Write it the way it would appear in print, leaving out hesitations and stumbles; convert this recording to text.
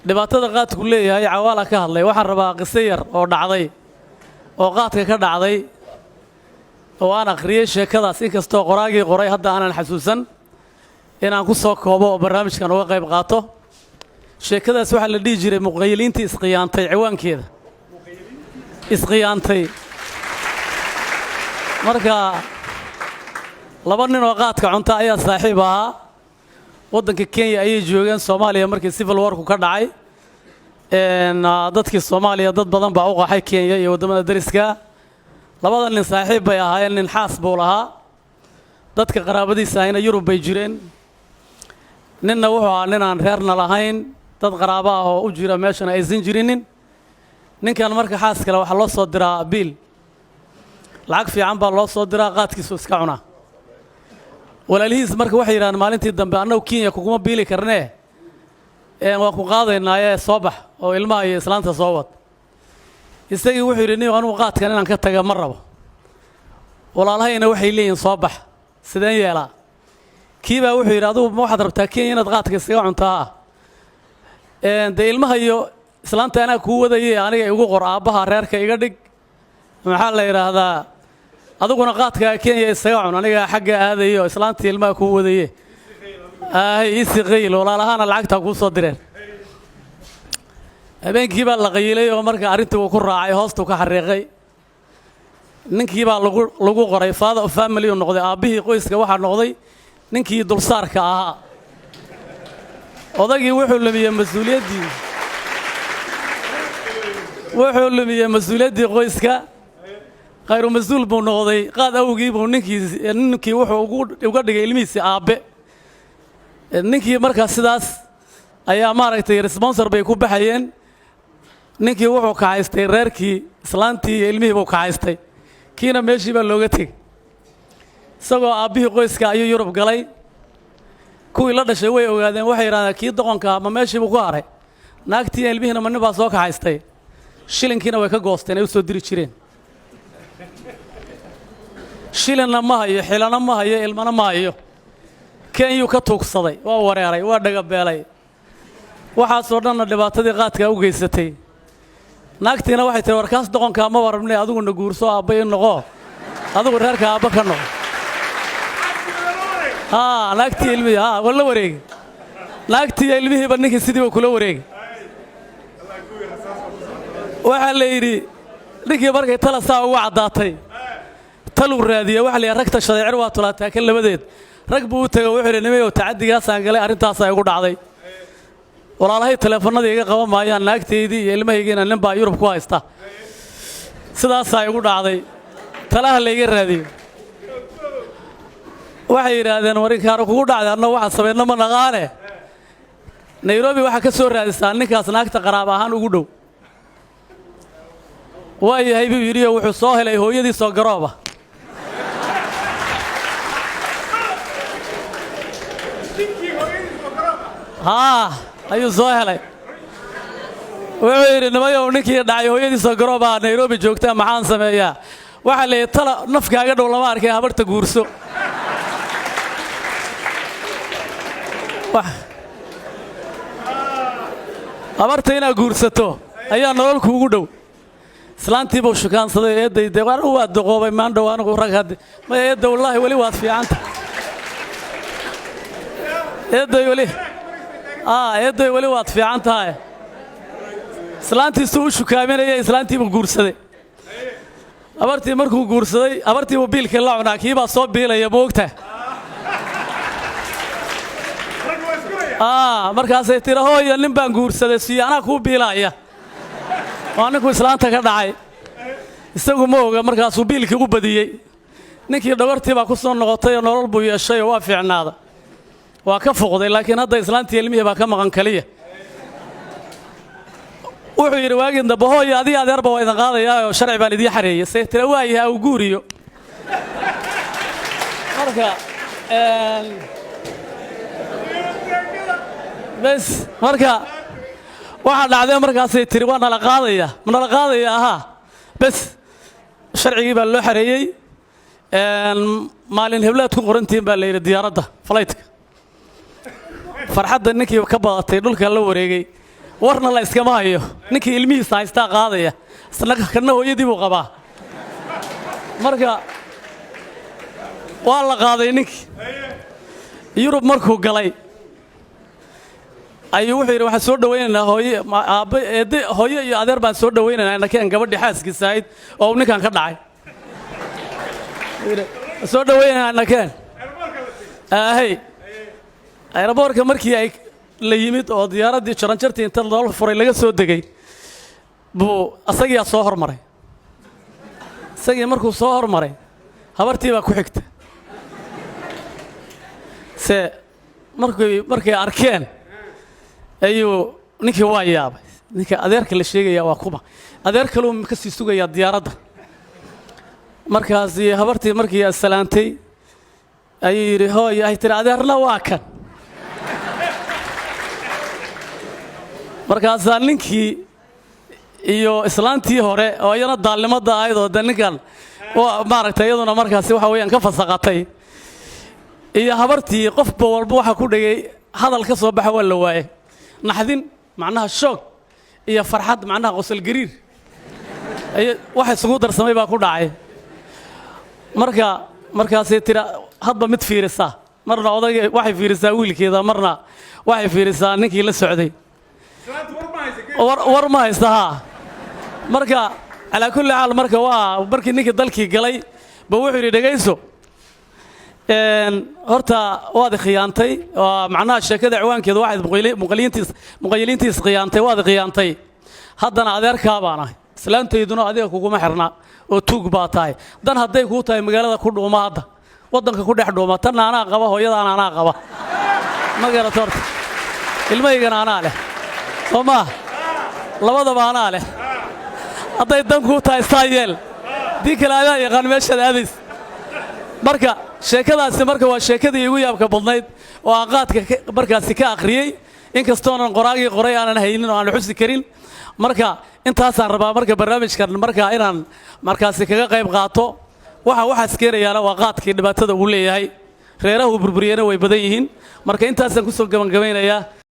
Dhibaatada qaadku leeyahay Cawaala ka hadlay. Waxaan rabaa qiso yar oo dhacday oo qaadka ka dhacday oo aan akhriyey sheekadaas, inkastoo qoraagii qoray hadda aanan xasuusan, inaan ku soo koobo oo barnaamijkan uga qayb qaato. Sheekadaas waxaa la dhihi jiray "Muqayiliintii isqiyaantay", ciwaankeeda isqiyaantay. Marka laba nin oo qaadka cunta ayaa saaxiib ahaa. Waddanka Kenya ayay joogeen. Soomaaliya markii civil warku ka dhacay, dadkii Soomaaliya dad badan baa u qaxay Kenya iyo waddamada dariska. Labada nin saaxiib bay ahaayeen. Nin xaas buu lahaa, dadka qaraabadiisa ahayna Yurub bay jireen. Ninna wuxuu ahaa nin aan reerna lahayn, dad qaraabo ah oo u jira meeshana aysan jirinin. Ninkan marka xaas kale waxaa loo soo diraa biil, lacag fiican baa loo soo diraa, qaadkiisu iska cunaa. Walaalihiis marka waxay yidhahdeen maalintii dambe: "Annagu Kenya kuguma biili karnee, waan ku qaadaynaaye, soo bax oo ilmaha iyo islaanta soo wad." Isagii wuxuu yidhi: "Nin anugu qaadkan inaan ka taga ma rabo, walaalahayna waxay leeyihin soo bax, sideen yeelaa?" Kii baa wuxuu yidhi: "Adugu ma waxaad rabtaa Kenya inaad qaadka iskaga cuntaa? Dee ilmaha iyo islaanta anaa kuu wadaye, aniga igu qor, aabbaha reerka iga dhig, maxaa la yidhaahdaa, adiguna qaadkaa Kenya isaga cun, anigaa xagga aadayo, islaantii ilmaha kuu wadaye, iisi qayl, walaalahaana lacagtaa kuu soo direen." Habeenkii baa la qayilay oo marka arrintii uu ku raacay, hoostuu ka xariiqay. Ninkii baa lagu qoray father of family uu noqday, aabbihii qoyska waxaa noqday ninkii dulsaarka ahaa. Odagii wuxuu lumiyey mas-uuliyaddii, wuxuu lumiyey mas-uuliyaddii qoyska, khayru mas-uul buu noqday. Qaad awgii buu ninkii wuxuu uga dhigay ilmihiisii aabbe. Ninkii markaa sidaas ayaa maaragtay sponsor bay ku baxayeen. Ninkii wuxuu kaxaystay reerkii, islaantii iyo ilmihii buu kaxaystay, kiina meeshii baa looga tegey. Isagoo aabbihii qoyska ayuu Yurub galay. Kuwii la dhashay way ogaadeen, waxay yidhahdeen: "Kii doqonka ma meeshii buu ku haray? Naagtii iyo ilmihiina ma nin baa soo kaxaystay?" Shilinkiina way ka goosteen ay u soo diri jireen. Shilinna ma hayo, xilana ma hayo, ilmana ma hayo. Kenyuu ka tuugsaday, waa wareeray, waa dhagabeelay. Waxaasoo dhanna dhibaatadii qaadkaa u geysatay. Naagtiina waxay tihi: "Warkaas doqonkaa maba rabnay, adiguna guurso, aabba ii noqo, adigu reerka aabba ka noqo." Haa, naagtii ilmihii haa waa la wareegi, naagtii ilmihiiba ninkii sidiiba kula wareegi. Waxaa la yidhi ninkii markay tala saa ugu caddaatay, taluu raadiye. Waxa la yidhi rag tashaday cer waa tulaataa kan labadeed. Rag buu u tegey, wuxuu yidhi: "Nimayow, tacaddigaasaan galay, arrintaasaa igu dhacday, walaalahay teleefannadii iga qaban maayaan, naagtaydii iyo ilmahaygiina nin baa Yurub ku haysta, sidaasaa igu dhacday, talaha layga raadiyo." Waxay yidhaahdeen: "Warinkaanu kugu dhacday, anna waxaan samaynno ma naqaane, Nairobi waxaa ka soo raadisaa ninkaas naagta qaraab ahaan ugu dhow." "Waa yahay," buu yidhi, oo wuxuu soo helay hooyadiisoo garooba. Haa, ayuu soo helay. Wuxuu yidhi: "Nimayow, ninkii dhacay hooyadiisoo garoobaa Nairobi joogtaa, maxaan sameeyaa?" Waxaa la yidhi: "Tala nafkaaga dhow lama arkay, habarta guurso. Habarta inaad guursato ayaa nolol kuugu dhow." Islaantii buu shukaansaday. "Eedday, dee anigu waa duqoobay maandhow, anigu rag hadde maya. Eedda, wallaahi weli waad fiicanta eedday, weli eedday, weli waad fiican tahay." Islaantiisuu u shukaaminaya, islaantii buu guursaday. Habartii markuu guursaday, habartii buu biilkii la cunaa, kii baa soo biilaya, moogta. Markaasay tiri: "Hooya, nin baan guursaday, siyo anaa kuu biilaaya." Waa ninkuu islaanta ka dhacay, isagu ma oga. Markaasuu biilkii u badiyey. Ninkii dhabartii baa ku soo noqotay oo nolol buu yeeshay oo waa fiicnaada, waa ka fuqday, laakiin hadda islaantii ilmihii baa ka maqan kaliya. Wuxuu yidhi waagii dambe: "Hooya, adiga adeerba waa idin qaadayaa oo sharci baan idiin xareeyey." Say tira: "Waayahay, au guuriyo." Marka bes, marka waxaa dhacdee markaasay tiri: "Waa nala qaadaya, ma nala qaadaya?" Ahaa, bes, sharcigii baa loo xareeyey. "Maalin heblaad ku qorantihiin," baa la yidhi, "diyaaradda flightka." Farxadda ninkii ka badatay, dhulka la wareegay. Warna la iskama hayo. Ninkii ilmihiisa haystaa qaadaya, isna kana hooyadii buu qabaa. Marka waa la qaaday ninkii. Yurub markuu galay ayuu wuxuu yidhi, "Waxaan soo dhawaynaynaa hooye, aabbe, eedde, hooyo iyo adeer baan soo dhawaynaynaa, nakeen." Gabadhii xaaskiisa ahayd oo uu ninkan ka dhacay, "Soo dhawaynaynaa, nakeen." Ahay, airport-ka markii ay la yimid oo diyaaraddii jaranjartii inta loo furay laga soo degay, buu asagiyaa soo hormaray. Isagii markuu soo hormaray, habartii baa ku xigta. Se markay arkeen ayuu ninkii waa yaabay. Ninka adeerka la sheegaya waa kuma? Adeer kaluu ka sii sugayaa diyaaradda. Markaasi habartii markii salaantay ayuu yidhi, "Hooy." Ay tiri, "Adeerna waa kan." Markaasaa ninkii iyo islaantii hore oo iyana daalnimadda ahayd oo de ninkan maaragtay iyaduna markaasi waxa weeyaan ka fasaqatay, iyo habartii, qofba walba waxa ku dhegay hadal ka soo baxa waa la waayey. Naxdin, macnaha shoog, iyo farxad, macnaha qosol gariir, waxa isugu darsamay baa ku dhacay. Marka markaasay tira hadba mid fiirisaa, marna odayga waxay fiirisaa wiilkeeda, marna waxay fiirisaa ninkii la socday. War ma haysta haa. Marka calaa kulli xaal, marka waa markii ninkii dalkii galay ba wuxuu yidhi, "Dhegayso horta, waad khiyaantay." Waa macnaha sheekada ciwaankeedu waxayd muqayiliintiis khiyaantay. "Waad khiyaantay, haddana adeerkaa baan ahay, islaantayduna adiga kuguma xirna oo tuug baa tahay. Dan hadday kuu tahay, magaalada ku dhuuma, hadda waddanka ku dhex dhuuma. Tanna anaa qaba, hooyadaana anaa qaba, ma garato? Horta ilmahaygana anaa leh, soo maa? Labadaba anaa leh. Hadday dan kuu tahay saa yeel, dii kale adaa yaqaan meeshaad aadays." Marka sheekadaasi marka waa sheekadii igu yaabka badnayd oo aan qaadka markaasi ka akhriyey, inkastoonan qoraagii qoray aanan haynin oo aan xusi karin. Marka intaasaan rabaa marka barnaamijkan marka inaan markaasi kaga qayb qaato. Waxa waxaas keenayaana waa qaadkii, dhibaatada uu leeyahay, reeraha uu burburiyena way badan yihiin. Marka intaasaan kusoo gabagabaynayaa.